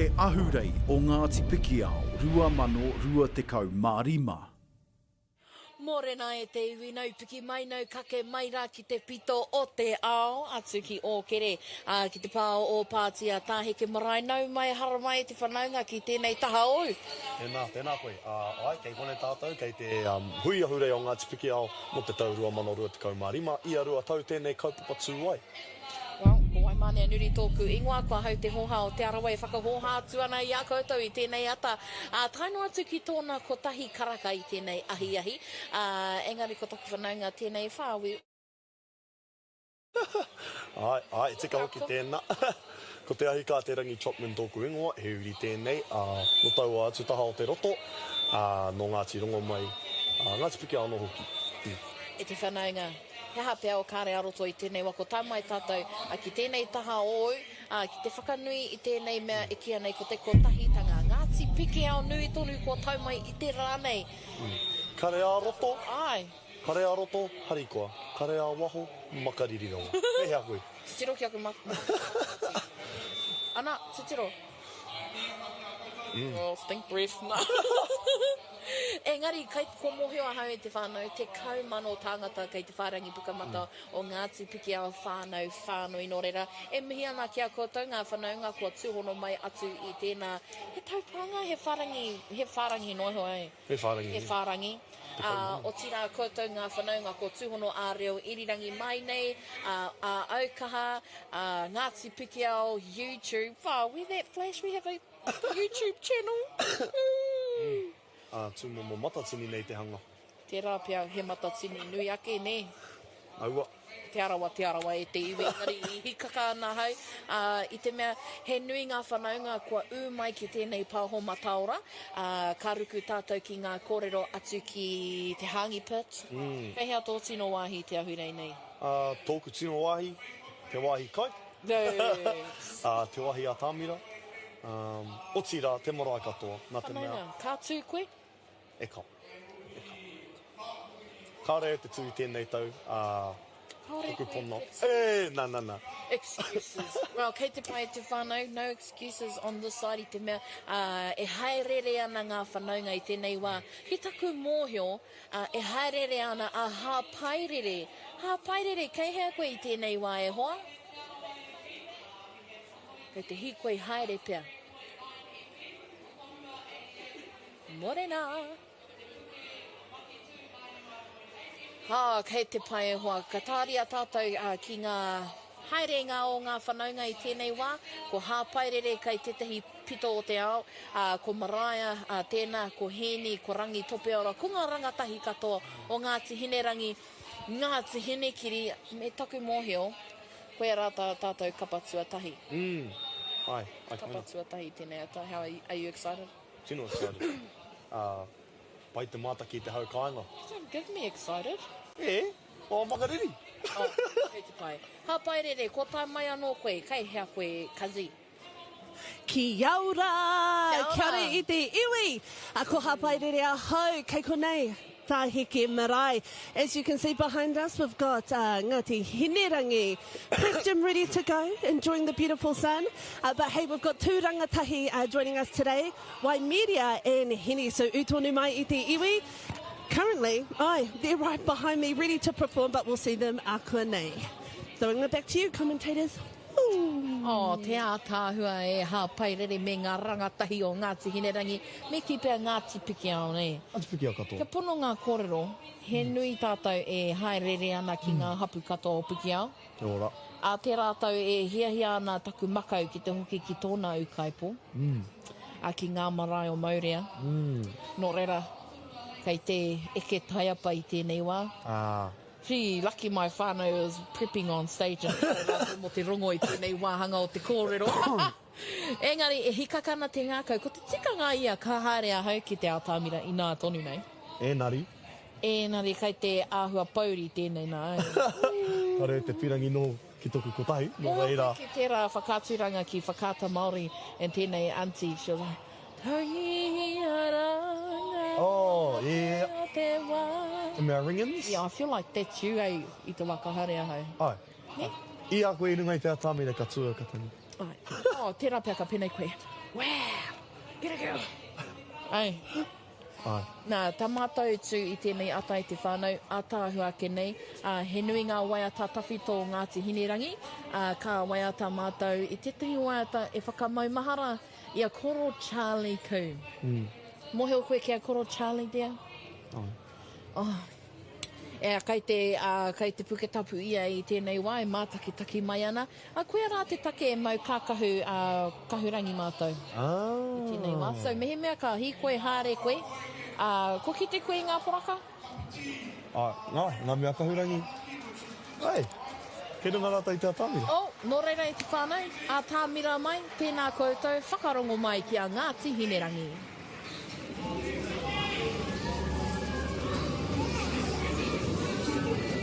He Ahurei o Ngāti Pikiao 2025. Mōrena e te iwi nau piki mai nau kake mai rā ki te pito o te ao atu ki Ōkere ā ki te pā o Ōpāti a Tāheke marae nau mai haramai e te whanaunga ki tēnei taha ōu. Tēnā, tēnā koe. Ā, āe, kei konei tātou, kei te hui ahurei o Ngāti Pikiao mō te tau 2025, ia tau tēnei kaupapa tū ai. Well, ko Waimānea Nuri tōku ingoa, ko ahau te hōhā o Te Arawa e whakahōhā atu ana i a koutou i tēnei ata, ā, tae noa atu ki tōna kotahi karaka i tēnei ahiahi, ā, engari ko taku whanaunga tēnei whāui. Āe, āe, tika hoki tēnā. Ko Te Ahikaaterangi Chopman tōku ingoa, he uri tēnei, ā, nō taua atu taha o te roto, ā, nō Ngāti Rongomai, ā, Ngāti Pikiao anō hoki. E te whanaunga. He aha pea o kare a-roto i tēnei wa ko tae mai tātou ki tēnei taha ōu, ā, ki te whakanui i tēnei mea e kīia nei ko te kotahitanga. Ngāti Pikiao nui tonu kua tau mai i te rā nei. Kare ā-roto, Āe. kare ā-roto, harikoa, kare ā-waho, makariri rawa. Pēhea koe? Titiro ki aku makariri. Ana, titiro. Oh, stink breath. Engari, kei, kua mōhio ahau e te whānau, 10,000 tāngata kei te whārangi pukamata o Ngāti Pikiao whānau whānui. Nō reira, e mihi ana ki a koutou ngā whanaunga kua tūhono mai atu i tēnā. He taupānga, he whārangi, he whārangi noa iho, eh? He whārangi. He whārangi. Ā, otirā koutou ngā whanaunga kua tūhono ā-reo irirangi mai nei, ā, ā-aukaha, ā, Ngāti Pikiao, YouTube. Wow, where that flash, we have a YouTube channel. Ā, tūmomo matatini nei te hanga. Tērā pea he matatini nui ake, nē? Aua. Te Arawa, Te Arawa e te iwi, engari i hikaka ana ahau, ā, i te mea he nui ngā whanaunga kua ū mai ki tēnei pāho mataora, ā, ka ruku tātou ki ngā kōrero atu ki te hāngi pit. Kei hea tō tino wāhi i te ahurei nei? Ā, tōku tino wāhi, te wāhi kai. Ā, te wāhi atamira, ā, otirā, te marae katoa, nā te mea. Whanaunga, ka tū koe? E kao. E kao. Kāore au te tū i tēnei tau, ā, Kāore toku koe pono. te tū. E, na, na, na. Excuses. Well, kei te pai te whānau, no excuses on this side i te mea, ā, e haereere ana ngā whanaunga i tēnei wā. Ki taku mōhio, ā, e haereere ana a Hāpairere. Hāpairere, kei hea koe i tēnei wā e hoa? Kei te hīkoi haere pea. Morena! Ā, kei te pai e hoa. Ka tāria tātou ki ngā haerenga o ngā whanaunga i tēnei wā. Ko Hāpaerere kei tētahi pito o te ao, ā, ko Maraea ā, tēnā, ko Hēni, ko Rangi Topeora, ko ngā rangatahi katoa o Ngāti Hinerangi, Ngāti Hinekiri, me taku mōhio, koia rā tā tātou kapa tuatahi. Mm, āe, āe, Kapa tuatahi tēnei ata. How are you, are you excited? Tino excited. Ā, pai te mātaki i te hau kāinga. You don't give me excited. E, oh makariri! Oh, kei te pai. Ka pai rere, kua tae mai anō koe, kei hea koe, Kazi? Kia ora! Kia ora! Kia ora i te iwi! A ko Hāpai Rere ahau, kei konei, Tāheke Marae. As you can see behind us, we've got uh, Ngāti Hinerangi prepped and ready to go, enjoying the beautiful sun. Uh, but hey, we've got two rangatahi uh, joining us today, Waimeria and Heni. So u tonu mai i te iwi. Currently, ai, they're right behind me, ready to perform, but we'll see them akuanei. Throwing it back to you, commentators. Ooh. Oh, te ātaahua e Hāpai Rere me ngā rangatahi o Ngāti Hinerangi, me kī pea Ngāti Pikiao, nē? Ngāti Pikiao katoa. Kia pono ngā kōrero, he nui tātou e hāereere ana ki ngā hapu katoa o Pikiao. Te ora. Ā tērā tau e hiahia ana taku makau ki te hoki ki tōna ūkaipō, ā, ki ngā marae o Maurea. Nō reira, kei te eke taiapa i tēnei wā. Ā. Gee, lucky my whānau is prepping on stage and kore rātou mō te rongo i tēnei wāhanga o te kōrero. Engari, e hikaka ana te ngākau. Ko te tikanga ia, ka haere ahau ki te atamira inā tonu nei. Ēnari. Ēnari, kai te āhua pouri tēnei nā. Kare te pirangi noho ki toku kotahi, nō reira. Mōhio koe ki tērā whakaaturanga ki Whakaata Māori and tēnei aunty, she was like, Tangihia rā ngā Oh, yeah. o te wā. Te mea ringins? Yeah, I feel like that's you, eh, i te wā ka haere ahau. Ai. Ne? I a koe i runga i te atamira ka tua ka tangi. Ai. Oh, tērā pea ka pēnei koe. Wow! Get a girl! Ai. Ai. Nā, tā mātou tū i tēnei ata i te whānau, ātaahua ake nei, ā, he nui ngā waiata tawhito o Ngāti Hinerangi, ā, ka waiata mātou i tētahi waiata e whakamaumahara i a Koro Charlie Koo. Mōhio koe ki a Koro Charlie, dear? Ai. Oh. Ea, kei te, ā, kei te Puketapu ia i tēnei wā e mātakitaki mai ana. Ā, koia rā te take e mau kākahu, ā, kahurangi mātou. Ah. I tēnei wā. So, mehemea ka hīkoi haere koe, ā, kua kite koe i ngā poraka? Ā, ngā, ngā mea kahurangi. Ai, kei runga rātou i te atamira. Oh, nō reira e te whānau, atamira mai, tēnā koutou, whakarongo mai ki a Ngāti Hinerangi.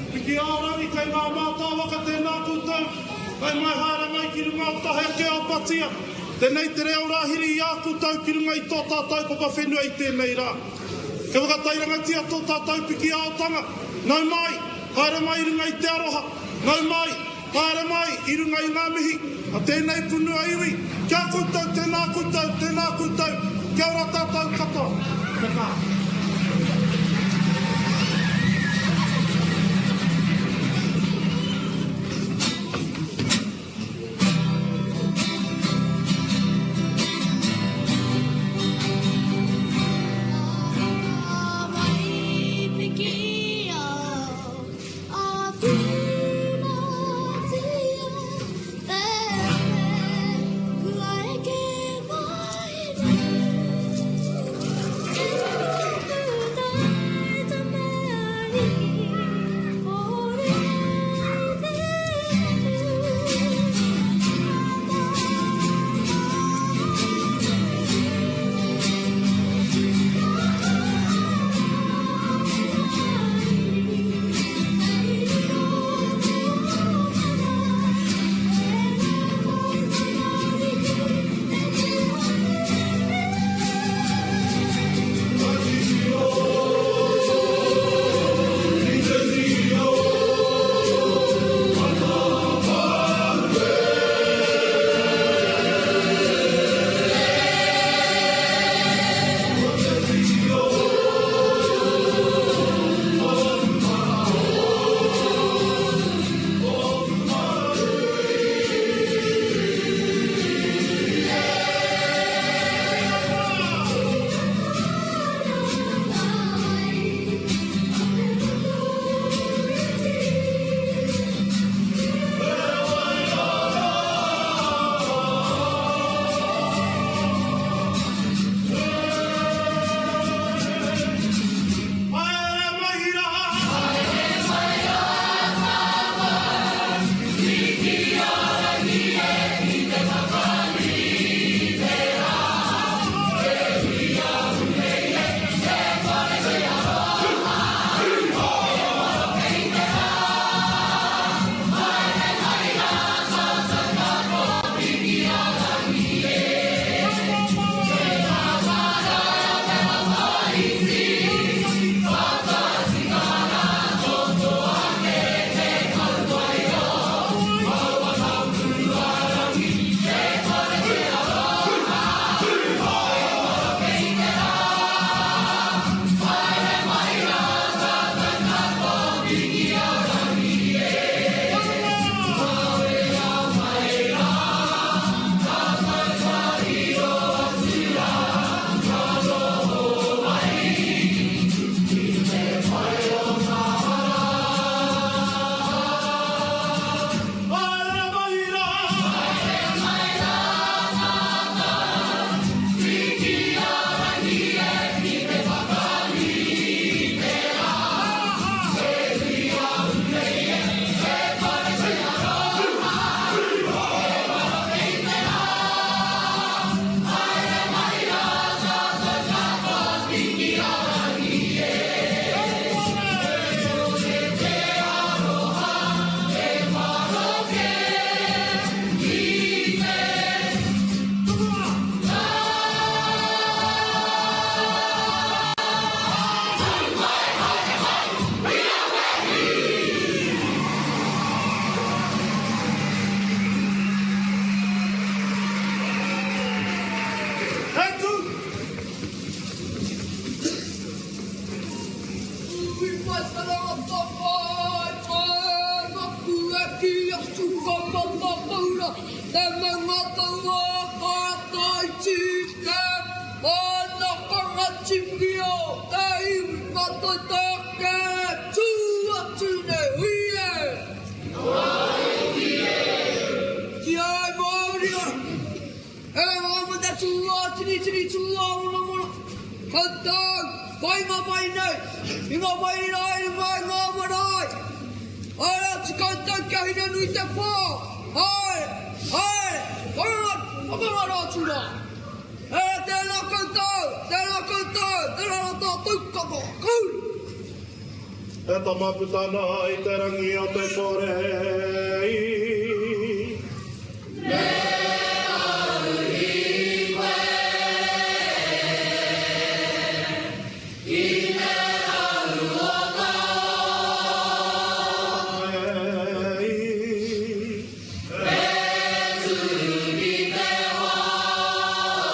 Piki-ā-rangi kei ngā mātāwaka tēnā koutou, nau mai haere mai ki runga o Taheke o Patia, tenei te reo rāhiri i a koutou ki runga i tō tātou papa whenua i tēnei rā. Kia whakatairangatia tō tātou piki-āotanga, nau mai, haere mai i runga i te aroha, nau mai, Haere mai i runga i ngā mihi a tēnei punua iwi ki a koutou, tēnā koutou, tēnā koutou, kia ora tātou katoa. Kia kaha. Tuka Matapaura, te maunga taua ka taiti te Manakanga Tipio, te iwi matotoke, tū atu nei, hui e! Ki ai Māori ora! E ngā mata tūā tiritiri tūā monamona, koutou, painga mai nei, i ngā mai rā i runga i ngā marae. Haere atu koutou kia Hinenui te pō, haere, haere, whakangaro atu rā. E tēnā koutou, tēnā koutou, tēnā rā tātou katoa, ka huri! E tama puta ana i te rangi o te kore i. Me aruhi koe i te aru o I. E tū ki te wao,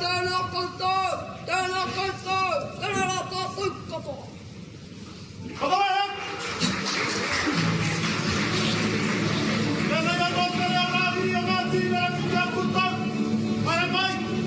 Tēnā koutou, tēnā koutou, tēnā rā tātou katoa. Whakawehe! Tēnei anō te reo rāhiri o Ngāti Hinerangi ki a koutou. Haere mai!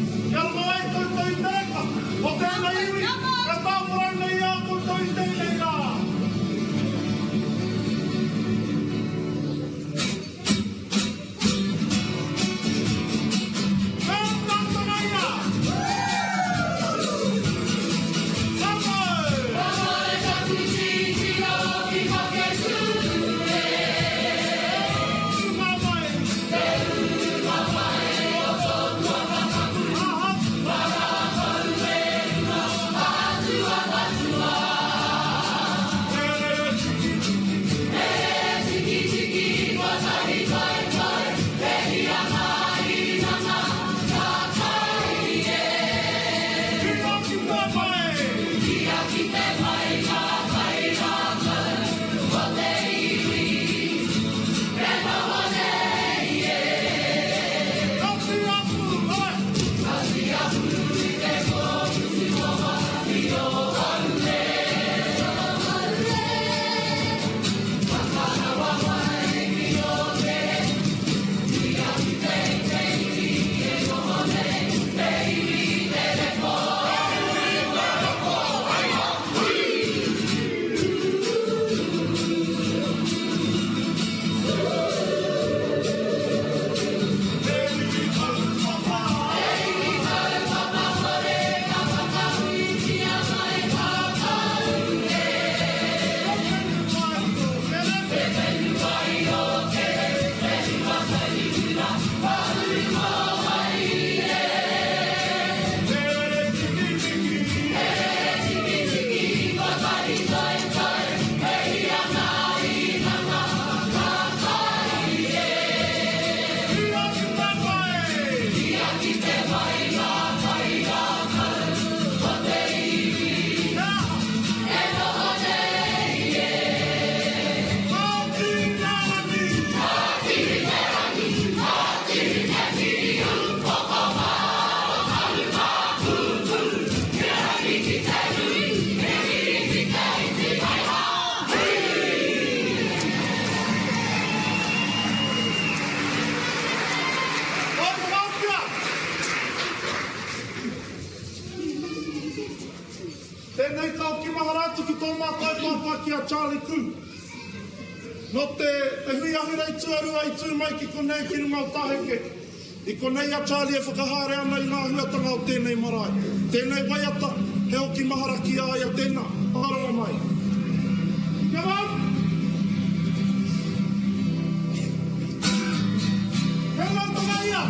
Tēnei ka hoki mahara atu ki tō mātou pāpā ki a Charlie Koo. Nō te, te hui ahurei tuarua i tū mai ki konei ki runga o Taheke. I konei a Charlie e whakahaere ana i ngā huatanga o tēnei marae. Tēnei waiata, he hoki mahara ki a ia tēnā. Whakarongo mai. Come on! He mau tanga ia!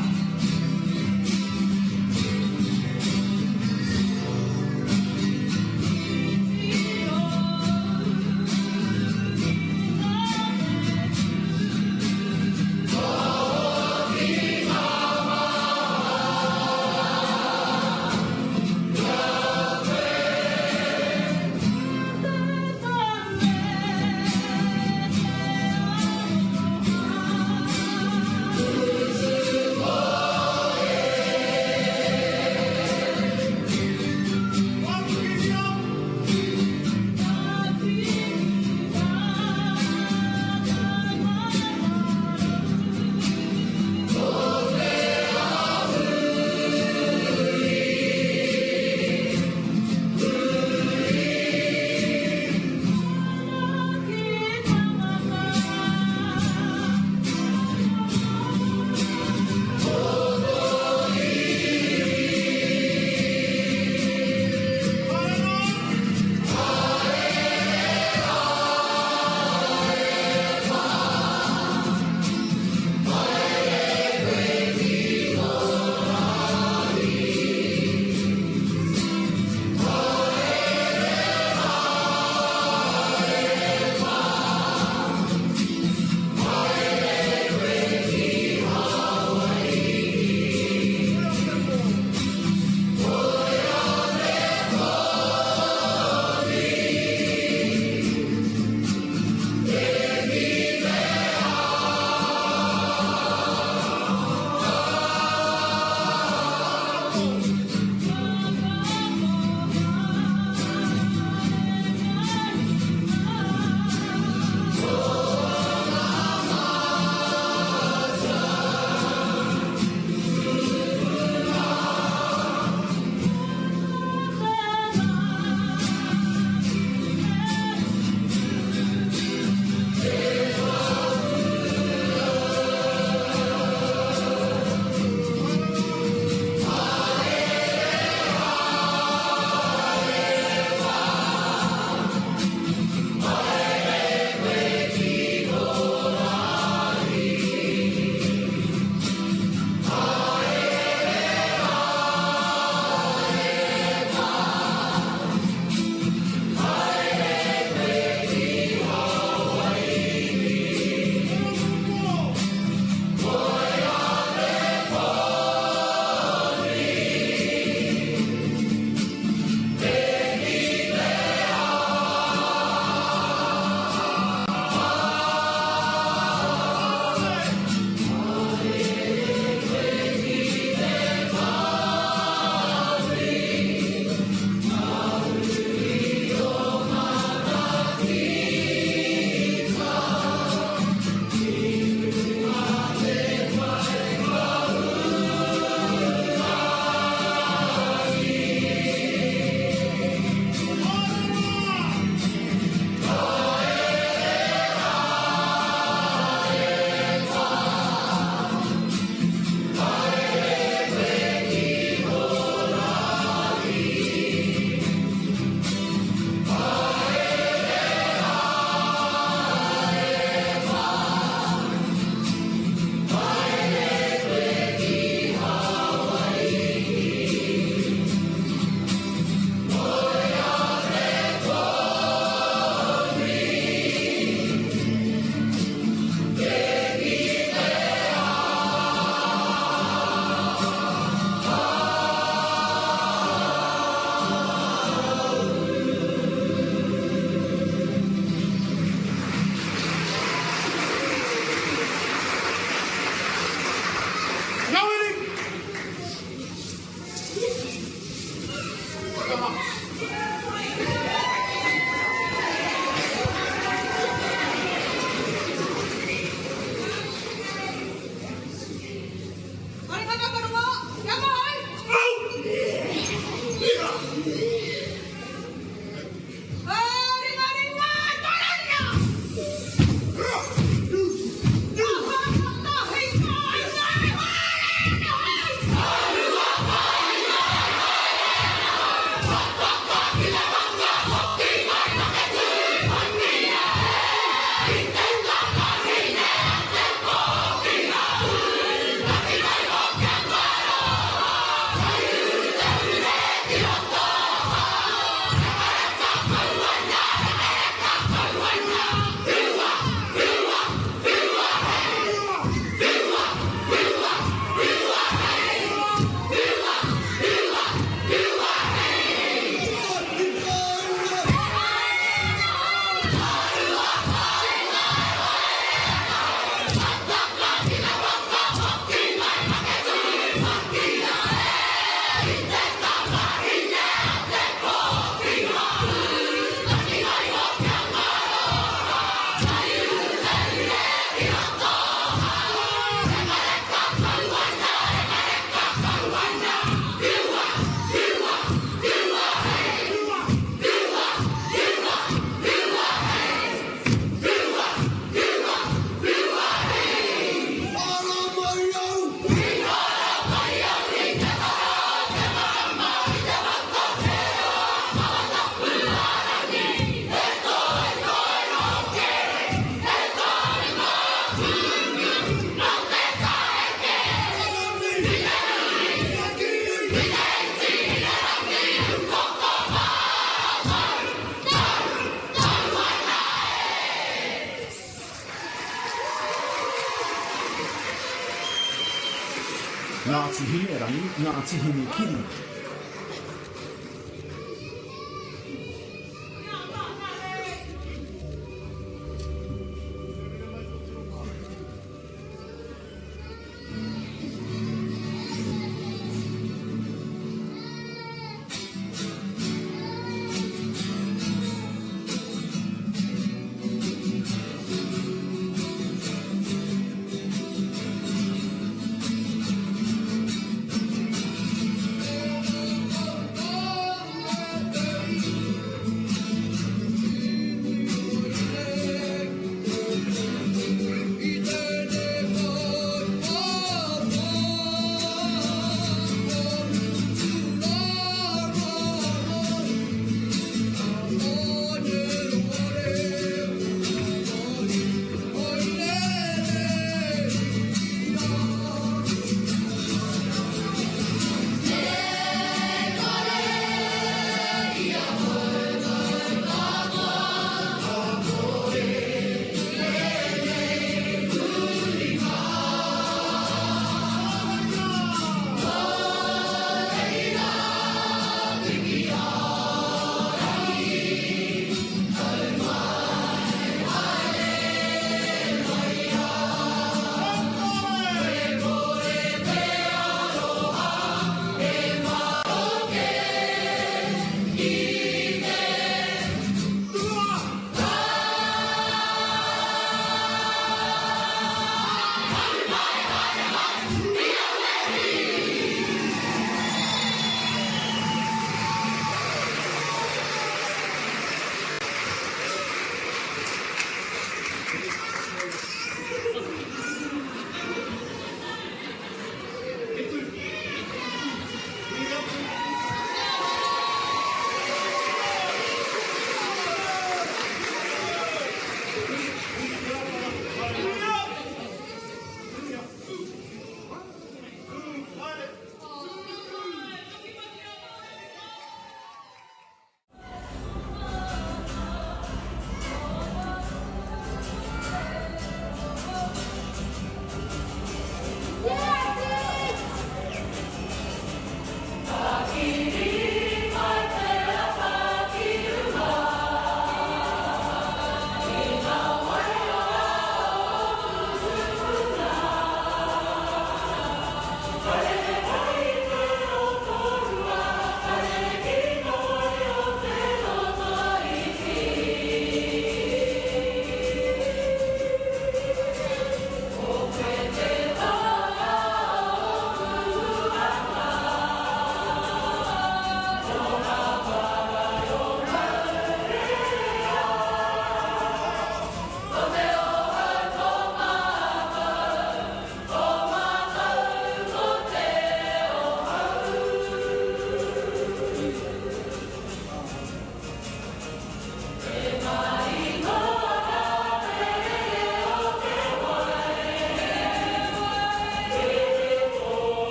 Hinerangi, Ngāti Hinekiri.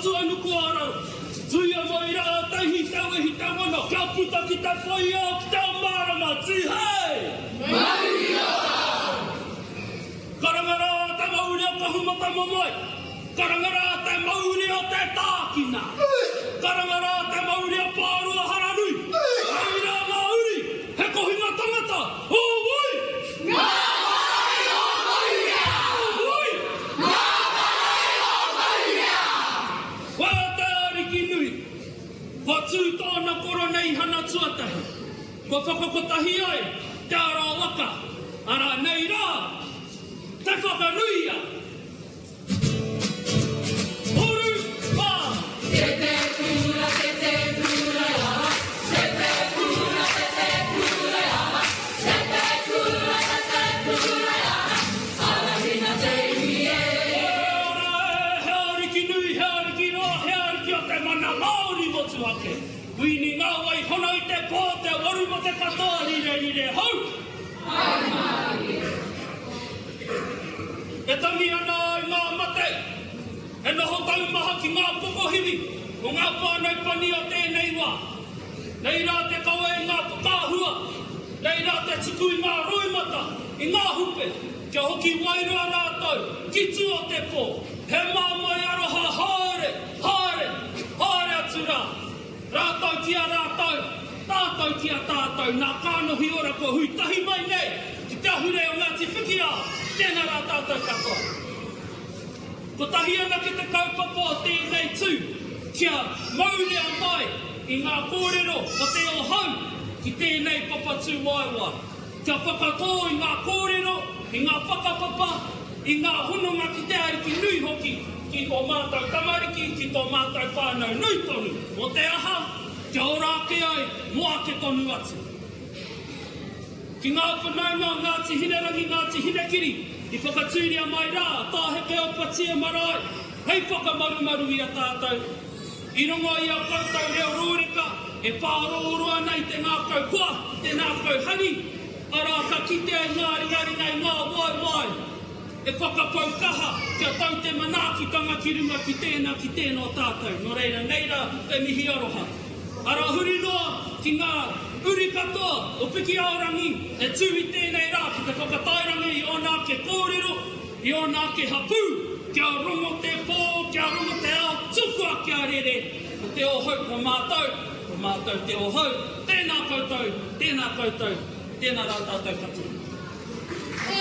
Papatūānuku ā raro. Tuia mai rā te ihi, te wehi, te wana, kia puta ki te whai ao, ki te ao mārama, tīhei! Mauri ora! Karanga rā te mauri o Kahumatamomoe, karanga rā te mauri o Te Tākina, karanga rā te mauri o Pāroa Haranui, hei rā ngā uri, he kohinga tangata, o wai? Ngā marae o Maurea! O wai? Ngā marae o Maurea! Ko te Ariki nui, kua tū tōna koroneihana tuatahi, kua whakakotahi ai te ara waka, arā nei rā te whakanuia! Toru, whā! Te te kura, te te kura, te te kura, te te kura, te te kura, te te kura, arahina te iwi e. He ora e, he ariki nui, he ariki roa, he ariki o te mana Māori motuhake. Kuini ngā wai hono i te pō, te waru mo te katoa, rire rire hou! Pai mārie. E tangi ana i ngā mate, e noho taumaha ki ngā pokohiwi o ngā whānau pani o tēnei wā. Nei rā te kawe i ngā whakaahua, nei rā te tuku i ngā roimata, i ngā hupe, kia hoki wairua rātou ki tua o te pō. He māmai aroha haere, haere, haere atu rā. Rātou ki a rātou, tātou ki a tātou, nā kānohi ora kua hui tahi mai nei ki te ahurei o Ngāti Pikiao, tēnā rā tātou katoa. Kotahi anake te kaupapa o tēnei tū, kia maurea mai i ngā kōrero o te ohau ki tēnei papa tūwaewae, kia whakatō i ngā kōrero, i ngā whakapapa, i ngā hononga ki te Ariki nui hoki, ki ō mātou tamariki, ki tō mātou whānau nui tonu, mō te aha, kia ora ake ai, mō ake tonu atu. Ki ngā whanaunga o Ngāti Hinerangi, Ngāti Hinekiri, i whakatūria mai rā a Tāhekeopatia marae hei whakamarumaru i a tātou. I rongo i a koutou reo rōreka e pārōro ana i te ngākau koa, te ngākau hari, arā ka kitea i ngā ringaringa i ngā waewae e whakapau kaha kia tau te manaakitanga ki runga ki tēnā, ki tēnā o tātou. Nō reira, nei rā te mihi aroha. Arā huri noa ki ngā uri katoa o Pikiaorangi e tū i tēnei rā ki te whakatairanga i ōna ake kōrero, i ōna ake hapū, kia rongo te pō, kia rongo te ao, tukua kia rere, ko te ōhau ko mātou, ko mātou te ōhau, tēnā koutou, tēnā koutou, tēnā rā tātou katoa. E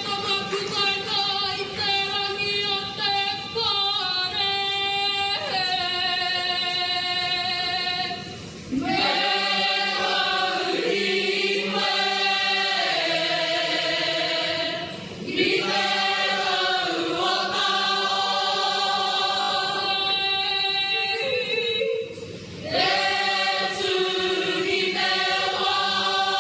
tama puta ana i te rangi o te whare. Me hauri koe i te rau o Tāwhaki. E tū ki te wao.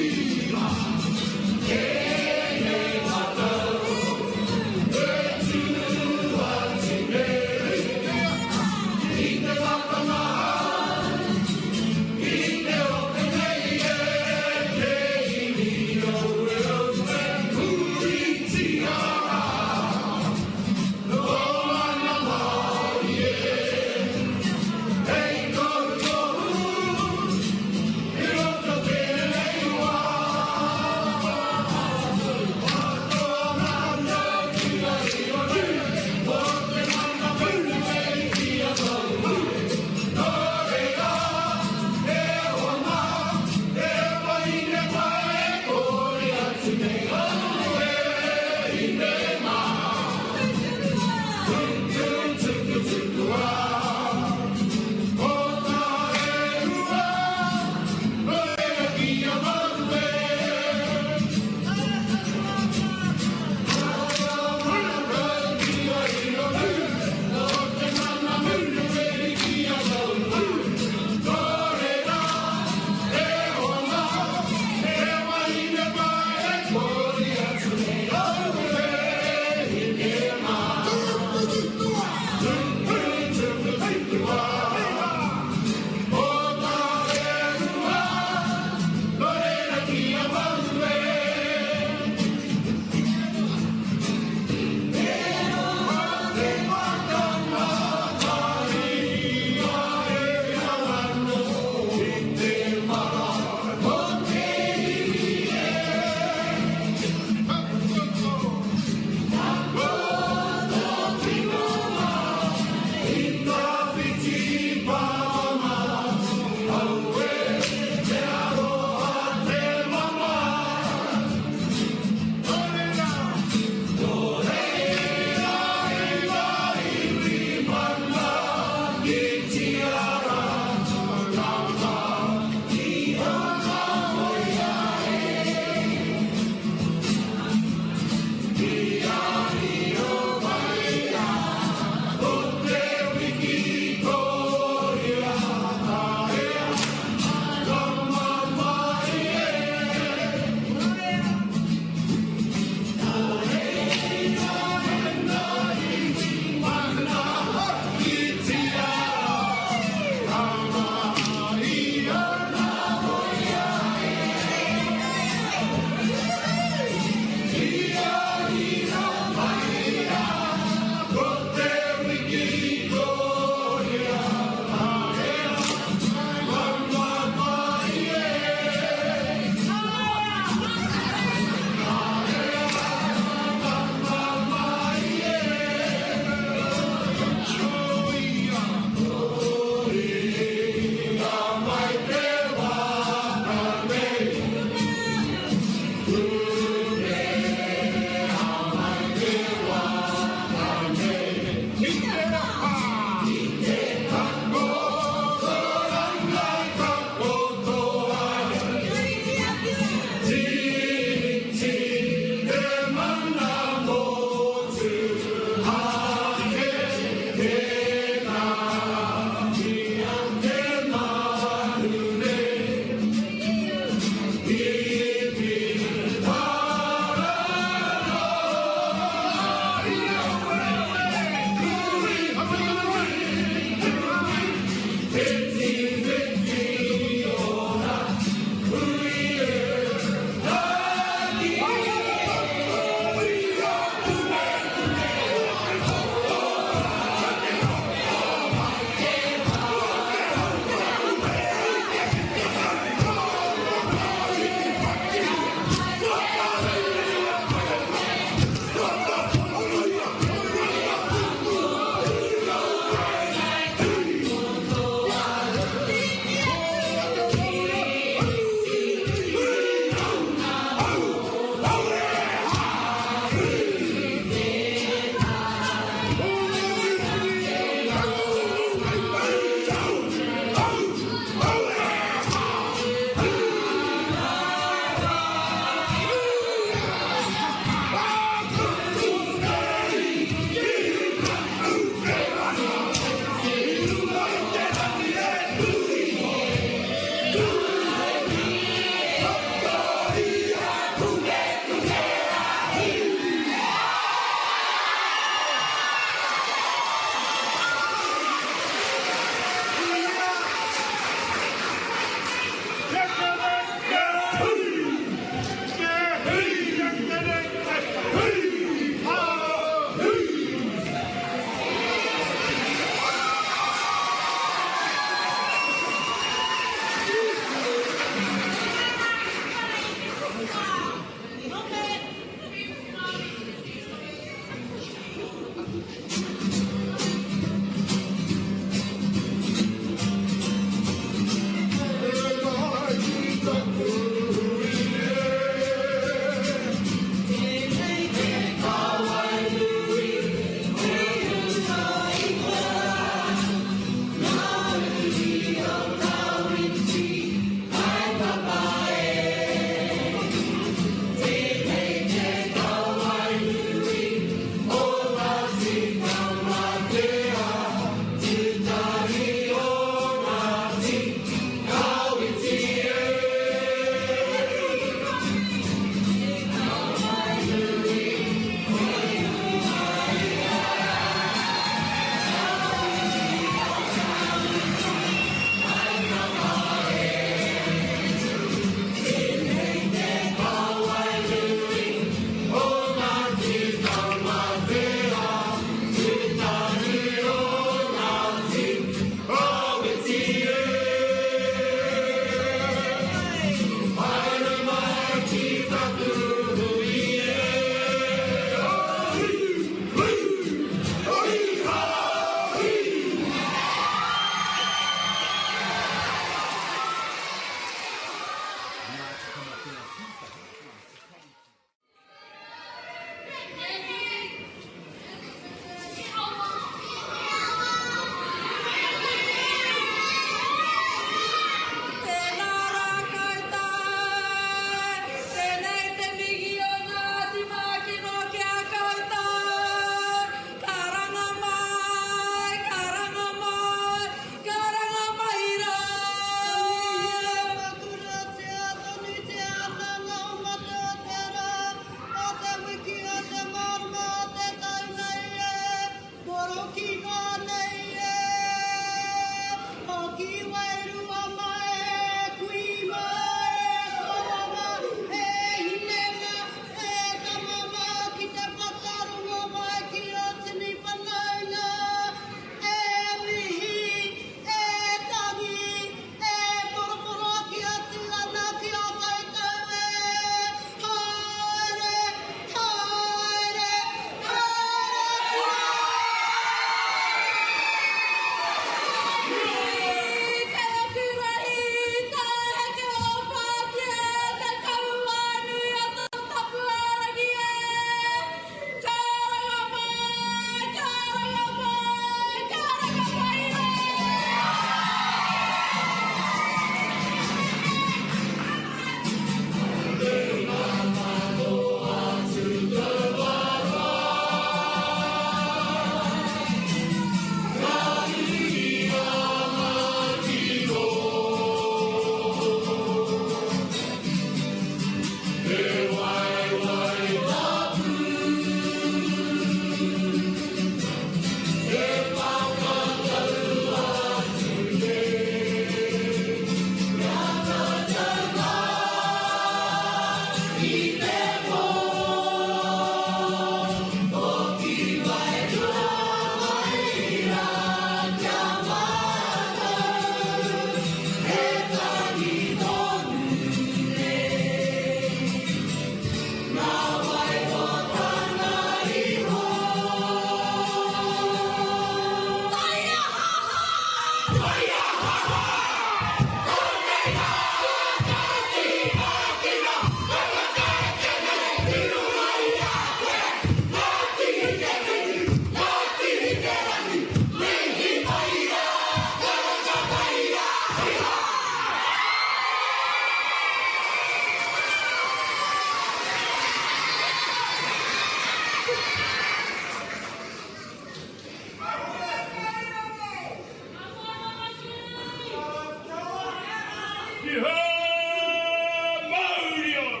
Tihei mauri ora!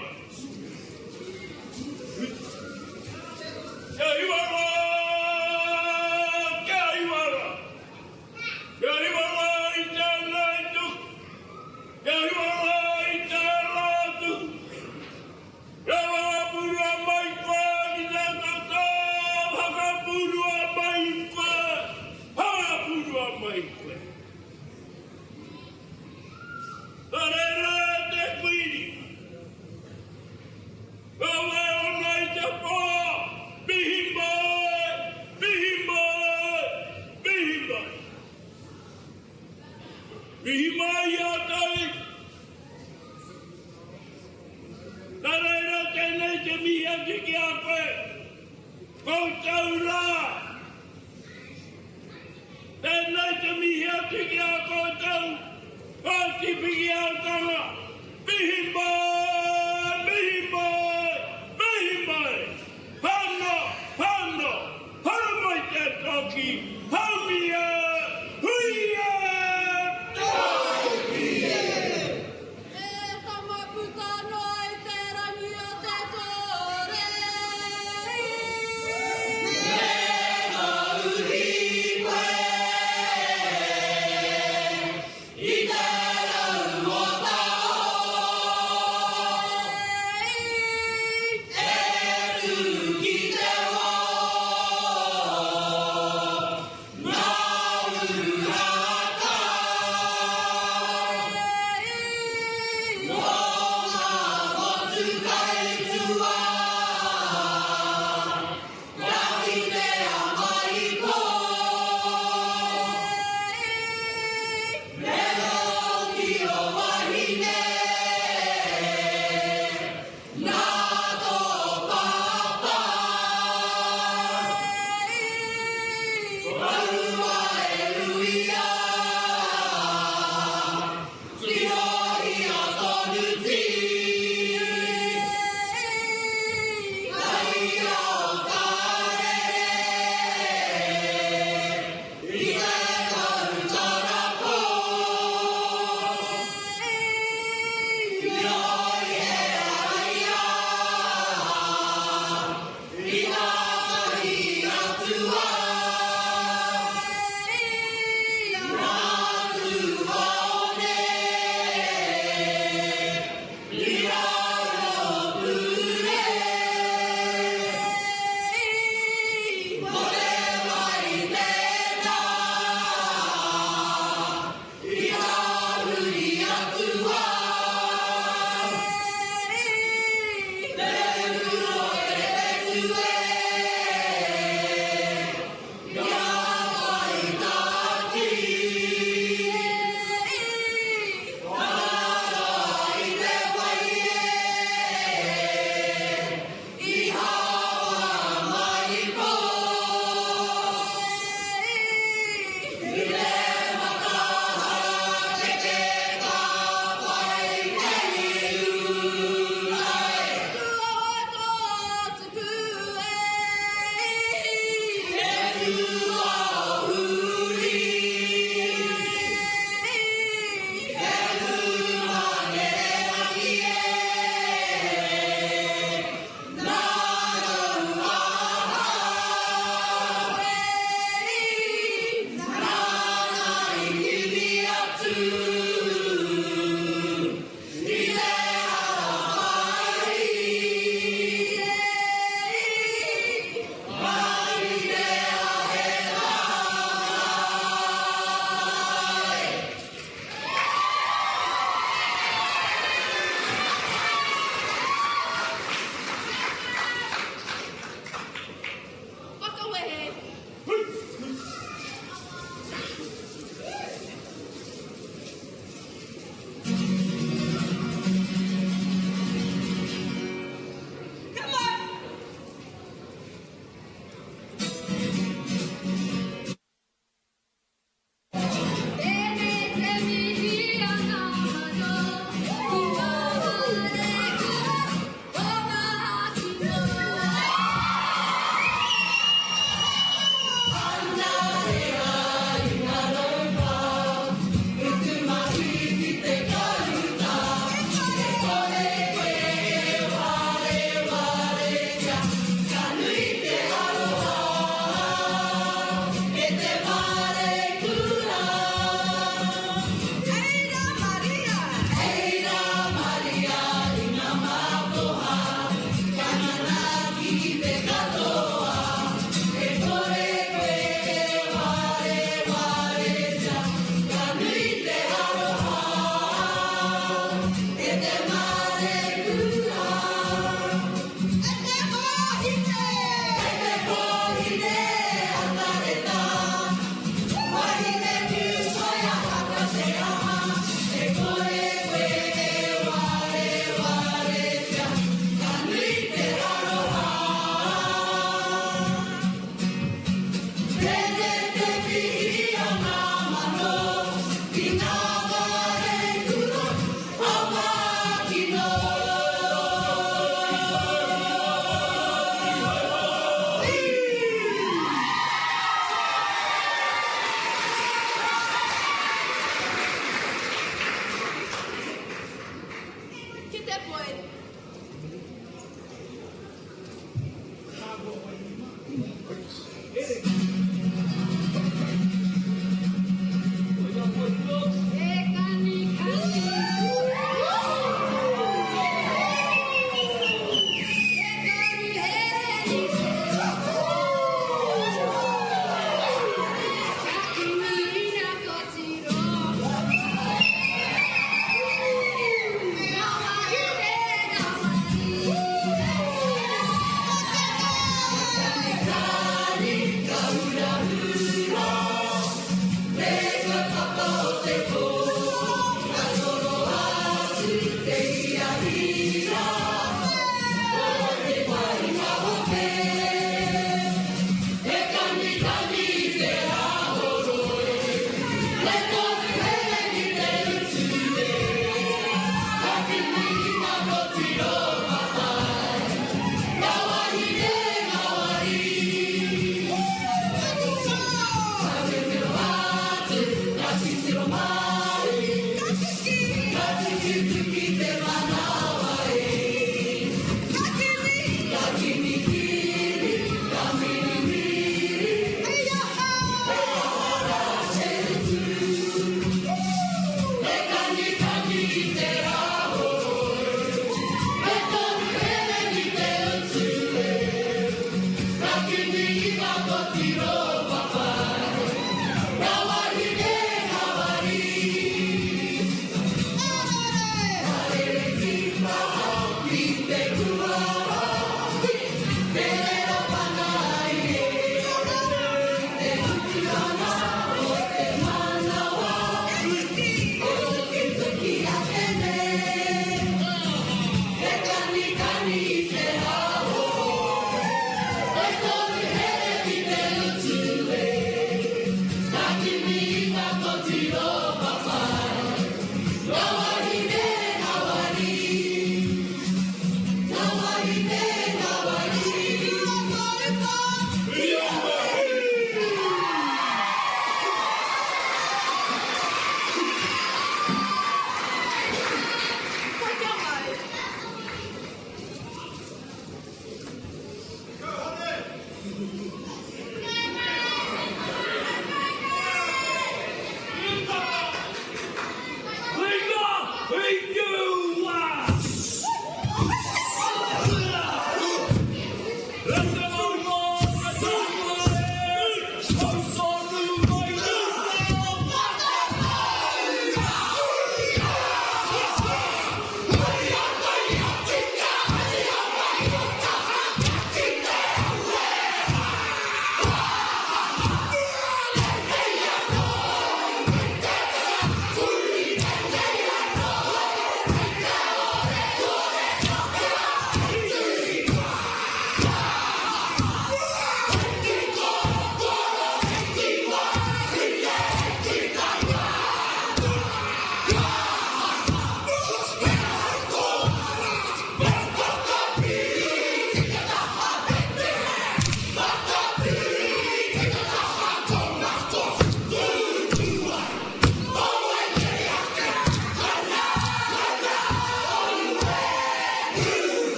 Kia hiwa rā! Kia hiwa rā! Kia hiwa rā i tēnei tuku! Kia hiwa rā i tērā tuku! Kia whakapurua mai koe ki te tatau, whakapurua mai koe, whakapurua mai koe. Ka rere te kuini, ka waiona i te pō, mihi mai, mihi mai, mihi mai. Mihi mai i a Taui. Nā reira tēnei te mihi atu ki a koe, koutou rā. Tēnei te mihi atu ki a koutou, Ngāti Pikiautanga, mihi mai, mihi mai, mihi mai, Hana, hana, haramai te toki, haumi e, hui e, tāiki e! E tama puta noa i te rangi o te kore. Me mauhi koe i te rau o taoho.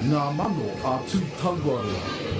Ngā mano a Tūtauaroa.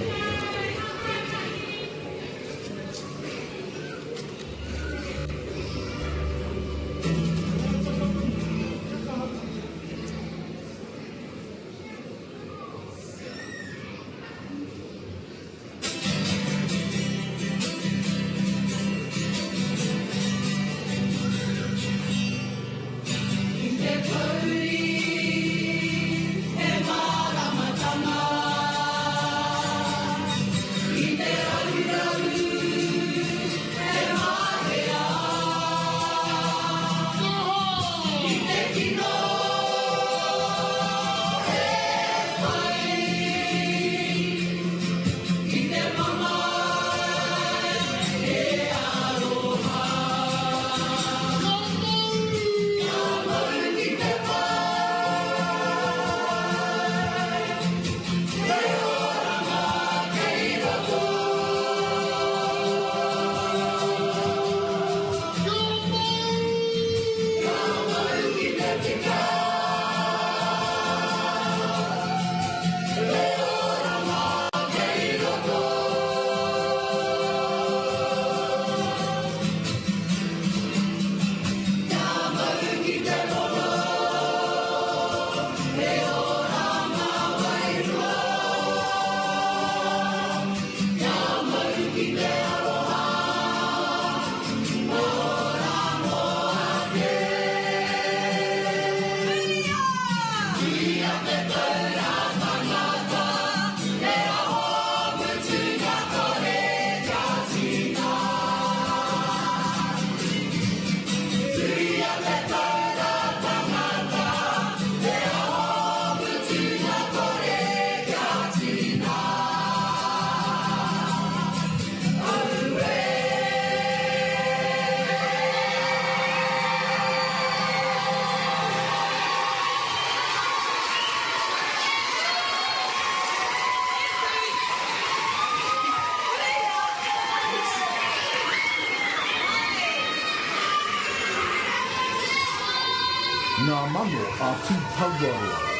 Ngā mano a Tūtauaroa.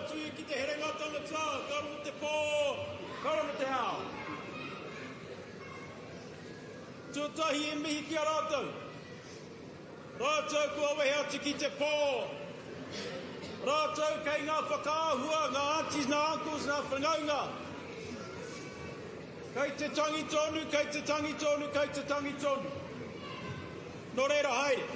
atu ki te herenga tangata, ka rongo te pō, ka rongo te ao. Tuatahi e mihi ki a rātou. Rātou kua wehe atu ki te pō. Rātou kei ngā whakaahua, ngā aunties, ngā uncles, ngā whanaunga. Kei te tangi tonu, kei te tangi tonu, kei te tangi tonu. Nō reira haere.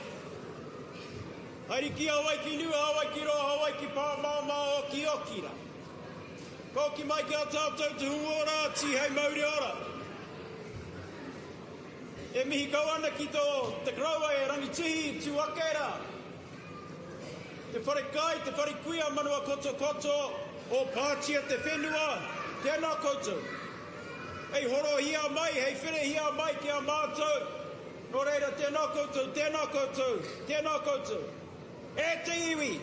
Haere ki Hawaiki Nui, Hawaiki Roa, Hawaiki Pāmaomao, oki oki rā. Ka hoki mai ki a tātou te hunga ora, tīhei mauri ora. E mihi kau ana ki tō te koroua e Rangitihi, tū ake rā. Te whare kai, te whare kuia manawa kotokoto o Pātia te whenua, tēnā koutou. Hei horohia mai, hei whirihia mai ki a mātou, nō reira tēnā koutou, tēnā koutou, tēnā koutou. E te iwi,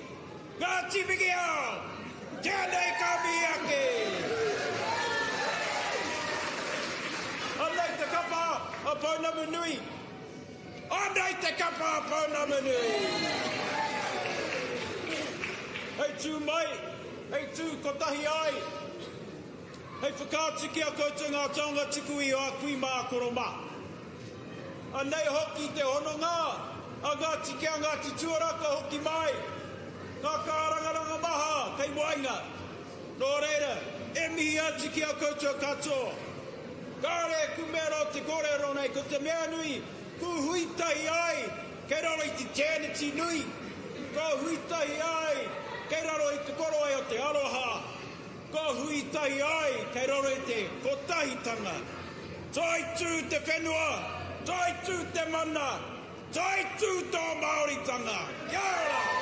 Ngāti Pikiao, tēnei ka mihi ake! Anei te kapa a Pounamu Nui. Anei te kapa a Pounamu Nui! Hei tū mai, hei tū kotahi ai, hei whakaatu ki a koutou ngā taonga tuku iho a kui mā, a koro mā. Anei hoki te hononga a Ngāti Kea, Ngāti Tuara ka hoki mai, ngā kārangaranga maha kei waenga. Nō reira, e mihi atu ki a koutou katoa. Kāore e kumea te kōrero nei, ko te mea nui, ku hui tahi ai kei raro i te tēneti nui, ka hui tahi ai kei raro i te korowai o te aroha, ka hui tahi ai kei raro i te kotahitanga. Toitū te whenua, toitū te mana, Toitū tō Māoritanga! Kia ora!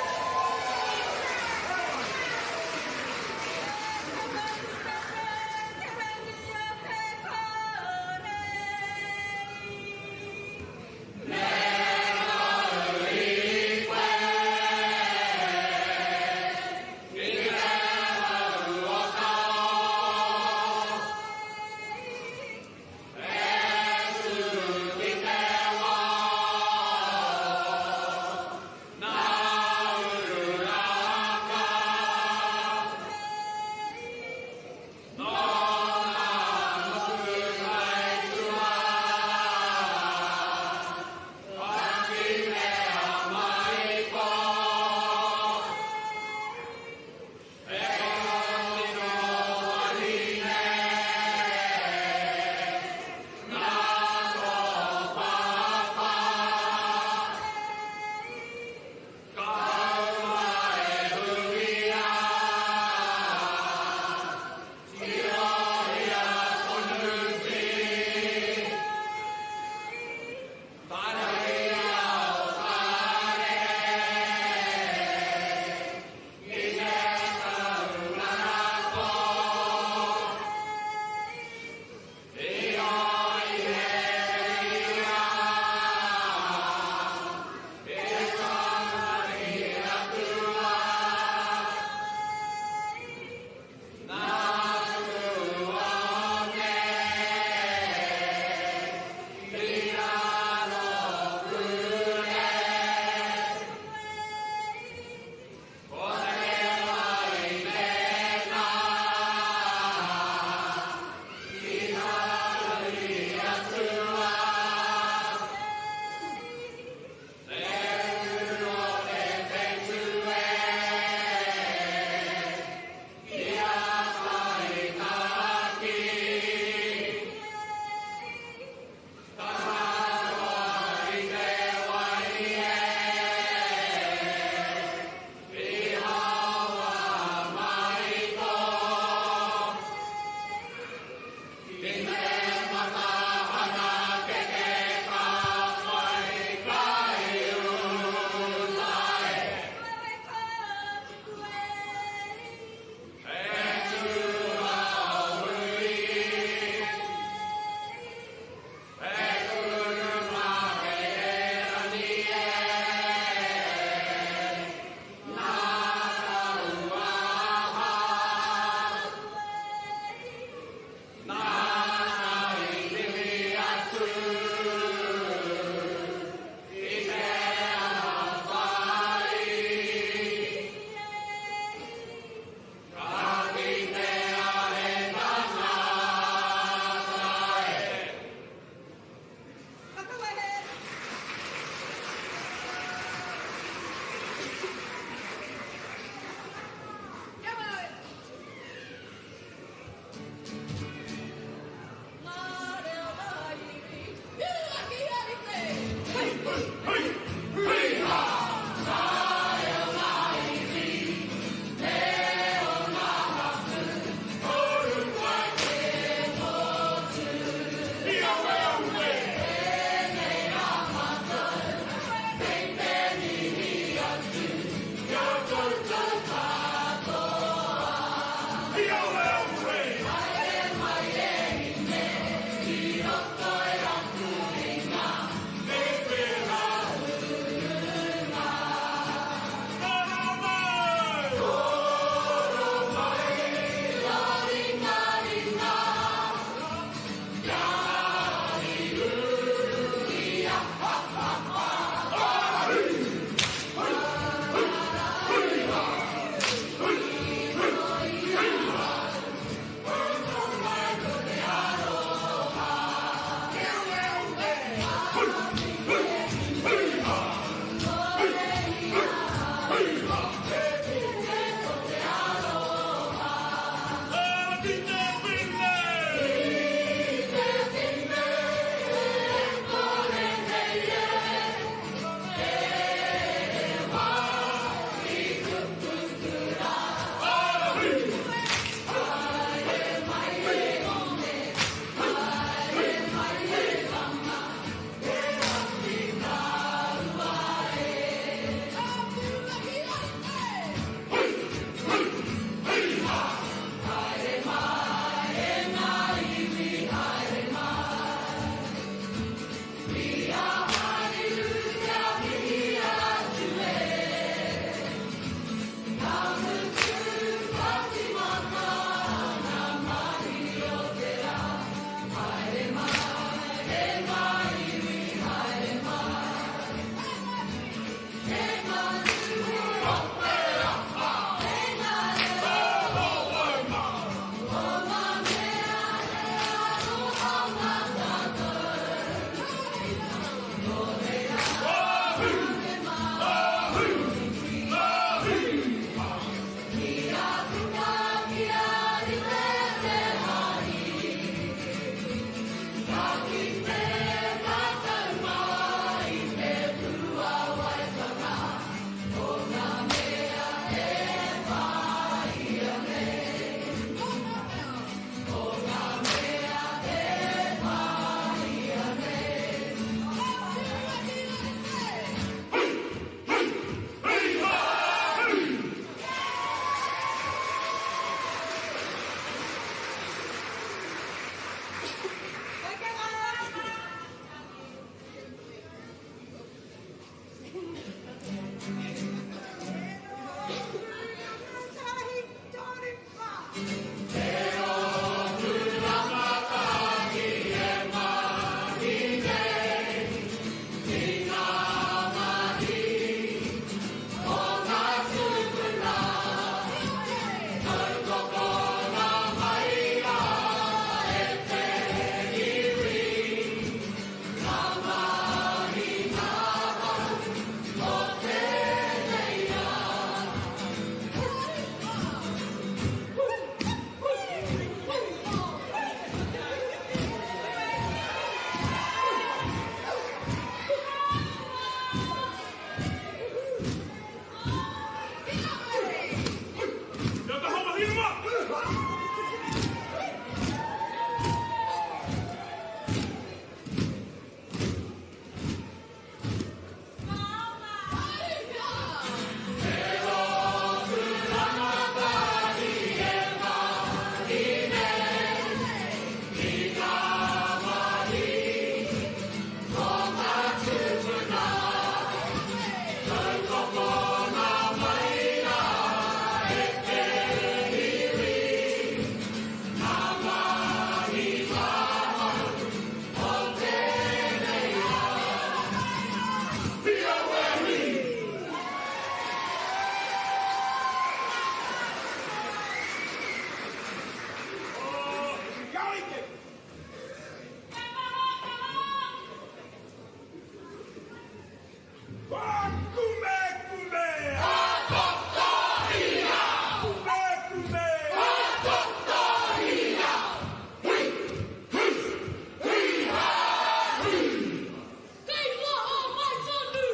Kei waho mai tonu!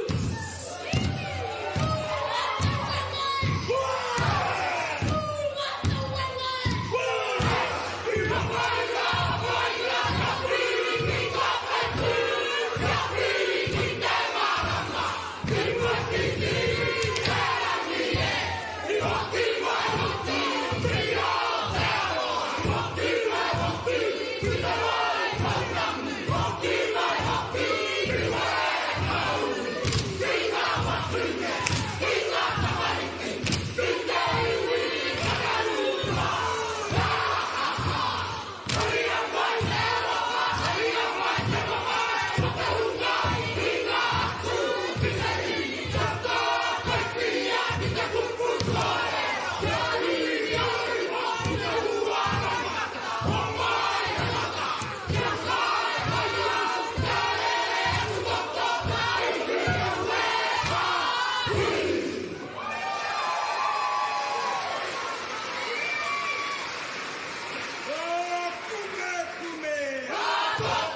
Kume, kume!